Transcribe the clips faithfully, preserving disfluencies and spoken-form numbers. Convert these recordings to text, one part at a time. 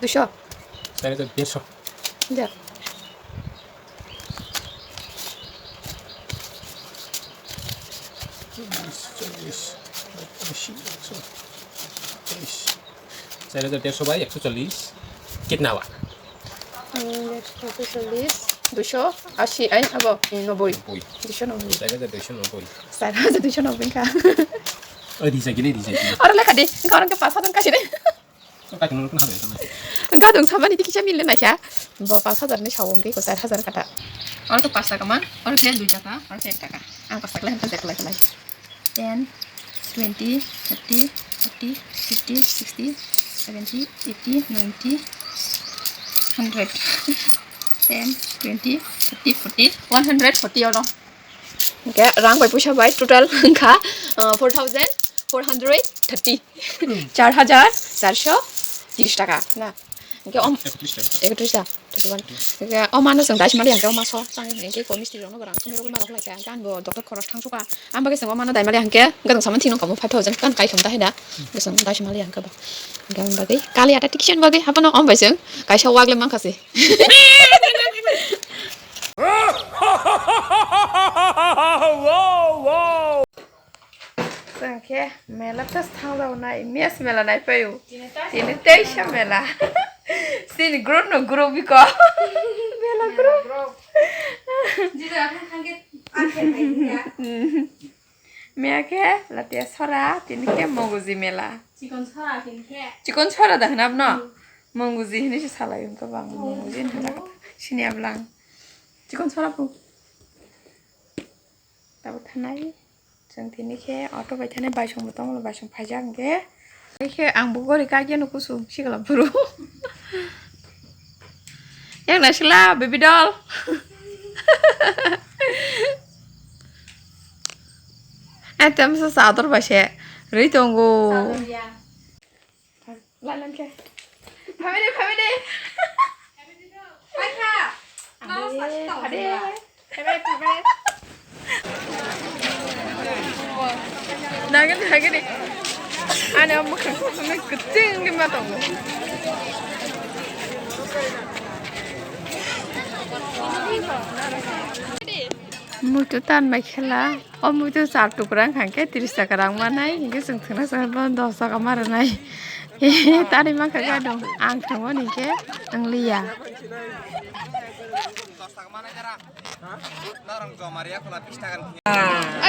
Duisho. Char hajar dersho. Ja. Cholish, cholish, ashi, ekso cholish. Char hajar dersho bai ekso cholish. Kitna hua? Hmm, ekso cholish, duisho ashi, ai, abo, noboi. Noboi. Duisho noboi. Char hajar duisho noboi. Char hajar duisho noboi kha. Oi, rijak gini, rijak gini. Oro lekha di, engkha oro khe pas hajar kasi de. Kaitor nung khna hai. Gadung samani tiki cha mil naikha. Bo pas hajar ni sao hwnkhe ko char hajar kata. Oro to pas taka man, oro khe dui taka, oro khe ek taka. Ang pas taka lai hwnkhe jeklai klai. Ten, twenty, thirty, forty, fifty, sixty, seventy, eighty, ninety, hundred. Ten, twenty, thirty, forty, one hundred forty oro. Hwnkhe rang bai puisa bai total wngkha, uh, four thousand four hundred thirty. Char hajar charsho tiris taka na. Hwnkhe om-, ekatris taka. Ekatris ta, thirty one. Hwnkhe o mano chwng dais mali hwnkhe o maso chang hwnkhe ko misti rokno rang sumi rok ma rok lai kha. Hwnkhe ang bo doctor khoros thang sukha. Ang bagwi chwng o mano dai mali hwnkhe gadang samani thik nung kamo five thousand kan kai kham ta hai na. Hwnkhe chwng dais mali hwnkhe ba. Hwnkhe ang bagwi kali ata tikison bagwi hapono om bai chwng kaisa wak le mankha se. Chwng khe mela ta thang jago nai, mes mela nai paio. Tini teisa mela. Chini group no group biko. Mela group. Mela khe latia sora, tini khe monguji mela. Chikon sora tini khe. Chikon sora da hwna abno? Hmm. Monguji hinui se salai wngkha bang, oh, monguji hinui hwnna khe sini ablang. Chikon sora bu. Tabuk thanai. Chwng tini khe auto bai thanai, baisong bo tongo, baisong phaijak hwnkhe. Tei khe ang bo gori kagya no kusu sikla phuru. Yang naisila baby doll. Eh, tem sa sa ador bai se rwi tongo. Lalang khe. Phabe de, phabe de. Phaikha. Phade, phade. Phabe, phabe. Nagini, nagini. Ani o mwkhang khe kwchwng lima tongo. Muitu tan bai khela. O muitu char tukra wngkha khe tris taka rang manai, hinkhe chwng thwngna chwng bono dos taka ma rwnai. Tari mankha gadung, ang thwngmani hinkhe wngliya. Ai,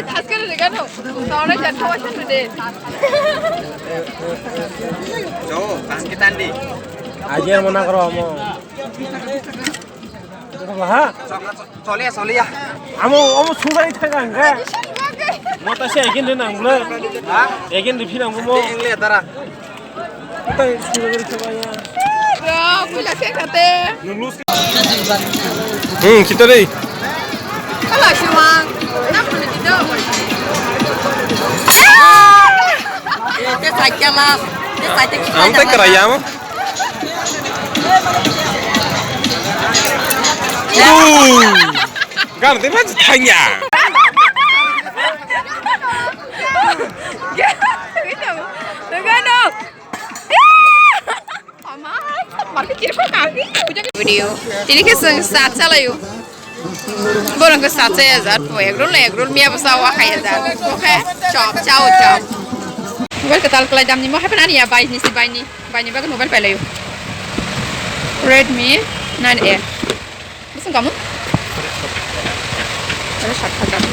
thaskar de gano. Sawra jar thawa san de. Jo, kan kita ndi. Ajar mana karo amo. Ha? Choliya, choliya. Amo, amo sudai thaga hingga. Mota se again de nang bula. Ha? Again de phi nang mo. Engle dara. Bro, kuila se khate. Hmm, kita deh. Hello, Shimang. Kenapa lu gitu? Te sakya mas. Te sakya kita. Ang te kerayam. Duh. Gan te mas tanya. Gitu. Enggak dong. Video. Tini khe chwng sa chalaio. Borok khe sa chaya jar, egg roll, egg roll miya bwsa wa khaya jar. Oke, chop, chao, chop. Mobile kwtal kwlai damni mo happen ani ya bai ni si bai ni, bai ni bagwi mobile pailaio. Redmi nine A. Bwswng kamu? Ada sat hajar.